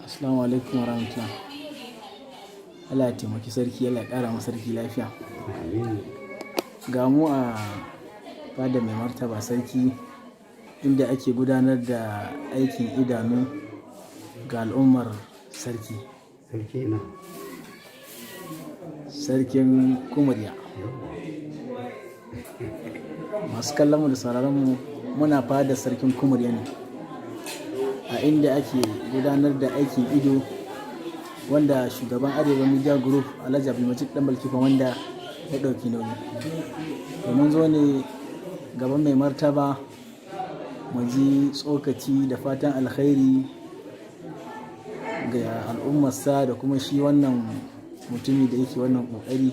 Assalamu alaikum wa rahmatullah. Allah ya taimaki sarki, Allah ya ƙara ma sarki lafiya. Amin. Ga mu a fada mai martaba sarki, inda ake gudanar da aikin idanu ga al'ummar sarki. Sarki na. Sarkin Kumurya. Masu kallon mu da sauraron mu, muna fada sarkin Kumurya ne, a inda ake gudanar da aikin ido wanda shugaban Arewa Media Group, Alhaji Abdulmajid Ɗanbalki wanda ya ɗauki nauyi. To, mun zo ne gaban mai martaba mu ji tsokaci da fatan alkhairi ga al'ummarsa da kuma shi wannan mutumi da yake wannan ƙoƙari.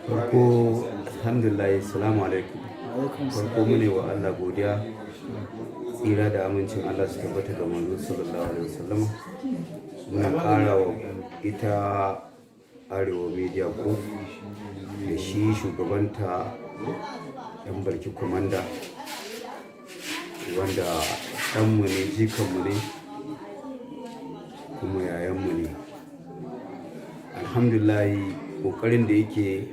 Farko, alhamdulillah, salamu alaikum. Alaikum. Farko mune wa Allah godiya, tsira da amincin Allah su tabbata ga manzo sallallahu alaihi wasallam. Muna ƙara wa ita Arewa Media Group da shi shugabanta yan Balki Komanda, wanda ɗanmu ne, jikanmu ne, kuma yayanmu ne. Alhamdulillah, ƙoƙarin da yake,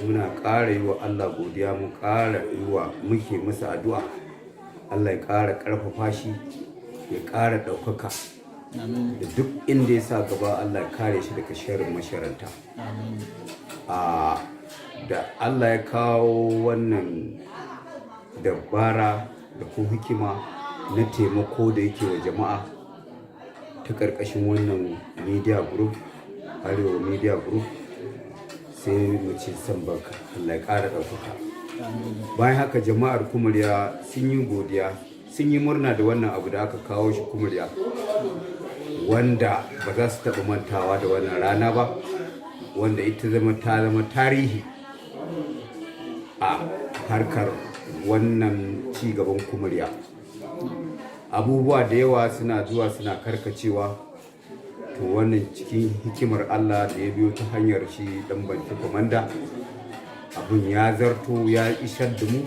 muna ƙara yi wa Allah godiya, mu ƙara yi wa muke masa addu'a, Allah ya ƙara ƙarfafa shi, ya ƙara ɗaukaka. Amin. Da duk inda ya sa gaba, Allah ya kare shi daga sharrin masharanta. Amin. A da Allah ya kawo wannan dabara da ko hikima na taimako da yake wa jama'a ta ƙarƙashin wannan media group, Arewa Media Group, sai mu ce san barka, Allah ya ƙara ɗaukaka. Amin. Bayan haka, jama'ar Kumurya sun yi godiya, sun yi murna da wannan abu da aka kawo shi Kumurya, wanda ba za su taɓa mantawa da wannan rana ba, wanda ita zama ta zama tarihi a harkar wannan cigaban Kumurya. Abubuwa da yawa suna zuwa suna karkacewa. To, wannan cikin hikimar Allah da ya biyo ta hanyar shi dan Banki Komanda, abun ya zarto ya isar da mu,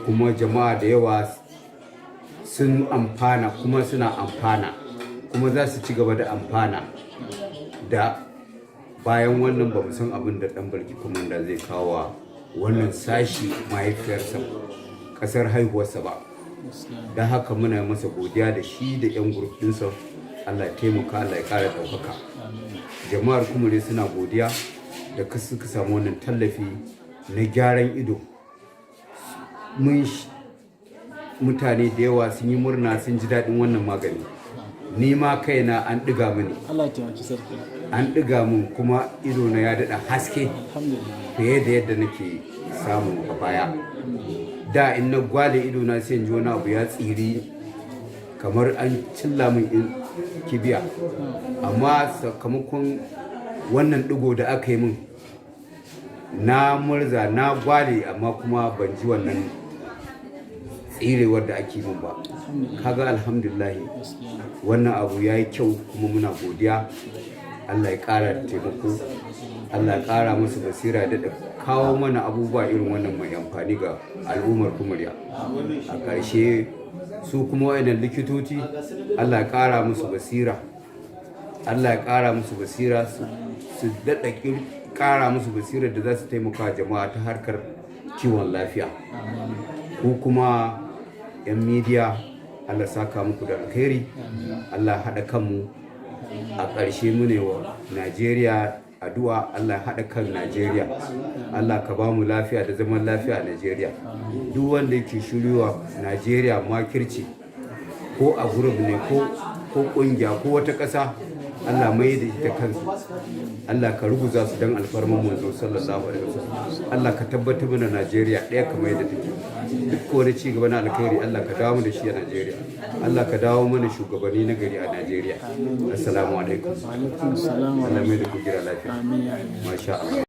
kuma jama'a da yawa sun amfana, kuma suna amfana, kuma za su ci gaba da amfana. Da bayan wannan, ba mu san abin da dan Balki Komanda zai kawo wa wannan sashi, mahaifiyarsa, kasar haihuwarsa ba. Don haka muna masa godiya da shi da 'yan group ɗinsa. Allah ya taimaka, Allah ya ƙara ɗaukaka. Jama'ar Kumure suna godiya da suka samu wannan tallafi na gyaran ido. Mun mutane da yawa sun yi murna, sun ji daɗin wannan magani. Ni ma kaina an ɗiga mini. Allah ya taimaki sarki. An ɗiga min, kuma ido na ya daɗa haske Alhamdulillah. fiye da yadda nake samu a baya. Da in na gwale ido na, sai in ji wani abu ya tsiri kamar an cilla min in kibiya, amma sakamakon wannan ɗigo da aka yi min, na murza, na gwale, amma kuma ban ji wannan tsirewar da ake min ba. Kaga, alhamdulillah, wannan abu ya yi kyau, kuma muna godiya. Allah ya ƙara taimako, Allah ya ƙara musu basira da kawo mana abubuwa irin wannan mai amfani ga al'ummar Kumurya. A ƙarshe, su kuma wayannan likitoci, Allah ya ƙara musu basira, Allah ya ƙara musu basira, su daɗa ƙara musu basira da za su taimaka jama'a ta harkar kiwon lafiya. Ku kuma 'yan media, Allah saka muku da alkhairi, Allah haɗa kanmu. A ƙarshe, mu ne wa Najeriya addu'a, Allah haɗa kan Najeriya, Allah ka ba mu lafiya da zaman lafiya a Najeriya. Duk wanda yake shiryowa Najeriya makirci, ko a group ne, ko ƙungiya, ko wata ƙasa, Allah mai da ita kansu, Allah ka ruguza su don alfarman manzo sallallahu alaihi wasallam. Allah ka tabbatar mana Najeriya ɗaya kamar yadda take. Duk wani ci gaba na alkhairi, Allah ka dawo da shi a Najeriya. Allah ka dawo mana shugabanni na gari a Najeriya. Assalamu alaikum. Alaikum salam. Allah mai da ku gida lafiya. Amin ya Masha Allah.